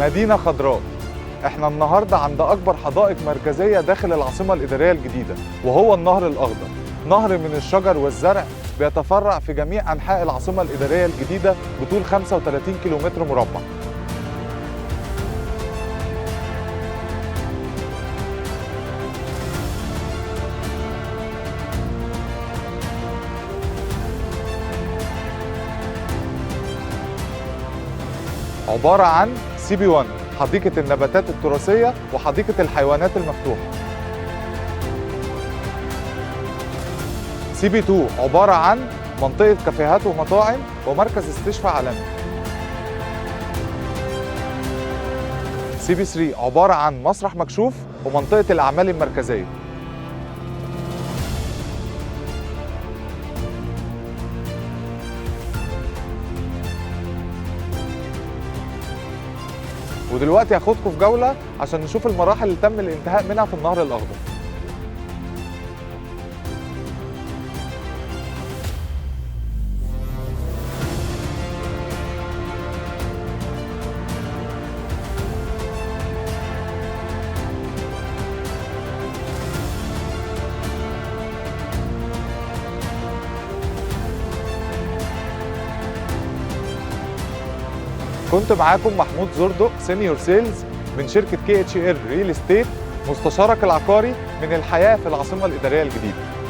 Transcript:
مدينة خضراء. احنا النهاردة عند أكبر حدائق مركزية داخل العاصمة الإدارية الجديدة، وهو النهر الأخضر. نهر من الشجر والزرع بيتفرع في جميع أنحاء العاصمة الإدارية الجديدة بطول 35 كيلومتر مربع. عبارة عن CB 1، حديقة النباتات التراثية وحديقة الحيوانات المفتوحة. CB 2 عبارة عن منطقة كافيهات ومطاعم ومركز استشفاء عالمي. CB 3 عبارة عن مسرح مكشوف ومنطقة الأعمال المركزية. ودلوقتي هاخدكم في جولة عشان نشوف المراحل اللي تم الانتهاء منها في النهر الأخضر. كنت معاكم محمود زردق، senior sales من شركة KHR Real Estate، مستشارك العقاري من الحياة في العاصمة الإدارية الجديدة.